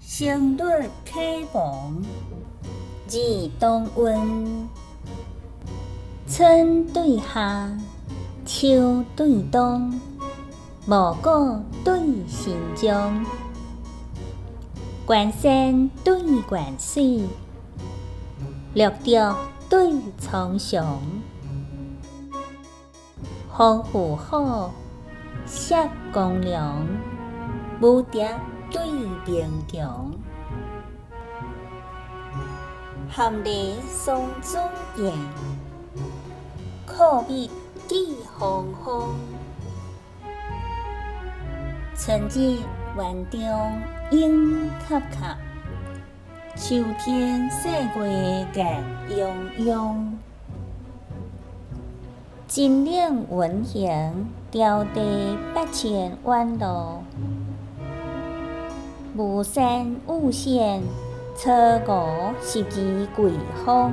聲律啟蒙，字同韻，春對夏，秋對冬，五穀對神將，關山對關水，綠竹對蒼松，風雨好，雪公涼，武德對兵強，含淚桑子宴，闊筆記風風。春日園中湧磕磕，秋天細月眼庸庸。秦嶺雲行，迢遞8000遠路。巫山霧線，初五十二桂風。